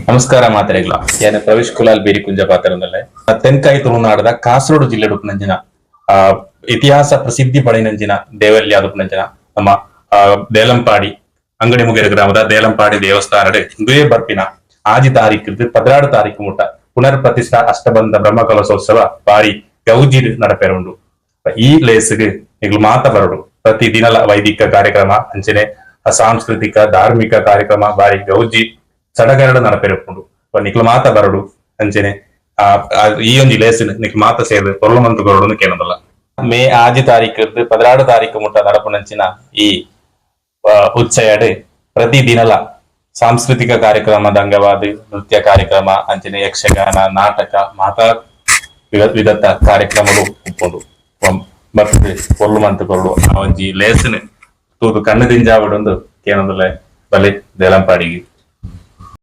ನಮಸ್ಕಾರ ಮಾತೆರೆಗ್ಲ. ಯಾನ್ ಪ್ರವೇಶ್ ಕುಲಾಲ್ ಬೇರಿಕುಂಜ ಪಾತೆರೊಂದುಲ್ಲೆ. ತೆನ್ಕಾಯಿ ತುಳುನಾಡದ ಕಾಸರಗೋಡು ಜಿಲ್ಲೆ ಉಪ್ಪುನಂಚಿನ ಇತಿಹಾಸ ಪ್ರಸಿದ್ಧಿ ಪಡೆಯಿನಂಚಿನ ದೇವಲ್ಯ ಉಪ್ಪುನಂಚಿನ ನಮ್ಮ ದೇಲಂಪಾಡಿ ಅಂಗಡಿಮುಗೇರು ಗ್ರಾಮದ ದೇಲಂಪಾಡಿ ದೇವಸ್ಥಾನಡ್ ಇಂದುವೇ ಬರ್ಪಿನ 6 ತಾರೀಕು 12 ತಾರೀಕು ಮುಟ್ಟ ಪುನರ್ ಪ್ರತಿಷ್ಠಾ ಅಷ್ಟಬಂಧ ಬ್ರಹ್ಮಕಲಶೋತ್ಸವ ಬಾರಿ ಗೌಜಿಡ್ ನಡಪೆರೆ ಉಂಡು. ಈ ಲೇಸ್ಗ್ ನಿಕುಲು ಮಾತ ಬರೊಡು. ಪ್ರತಿ ದಿನಲ ವೈದಿಕ ಕಾರ್ಯಕ್ರಮ ಅಂಚನೆ ಸಾಂಸ್ಕೃತಿಕ ಧಾರ್ಮಿಕ ಕಾರ್ಯಕ್ರಮ ಬಾರಿ ಗೌಜಿ ಸಡಗರಡ್ ನಡಪೆರೆ ಉಪ್ಪುಂಡು. ನಿಕುಲು ಮಾತ ಬರೊಡು. ಅಂಚನೆ ಈ ಒಂಜಿ ಲೇಸ್ ನಿಕುಲು ಮಾತ ಸೇರ್ದ್ ಪೊರ್ಲು ಮಂತ್ ಕೊರೊಡು ಕೇನೊಂದುಲ್ಲ. ಮೇ 6 ತಾರೀಕು 12 ತಾರೀಕು ಮುಟ್ಟ ನಡಪುನಂಚಿನ ಈ ಉಚ್ಚಯಡ್ ಪ್ರತಿ ದಿನಲ ಸಾಂಸ್ಕೃತಿಕ ಕಾರ್ಯಕ್ರಮದ ಅಂಗವಾದ್ ನೃತ್ಯ ಕಾರ್ಯಕ್ರಮ ಅಂಚನೆ ಯಕ್ಷಗಾನ, ನಾಟಕ ಮಾತಾ ವಿಧತ್ತ ಕಾರ್ಯಕ್ರಮಲು ಉಪ್ಪುಂಡು. ಬತ್ತುದು ಪೊರ್ಲು ಮಂತ್ ಕೊರೊಡು. ಆ ಒಂಜಿ ಲೇಸ್ನ್ ತೂದು ಕಣ್ಣು ದಿಂಜಾವೊಡುಂದು ಕೇನೊಂದುಲ್ಲೆ. ಬಲೆ ದೇಲಂಪಾಡಿಗ್.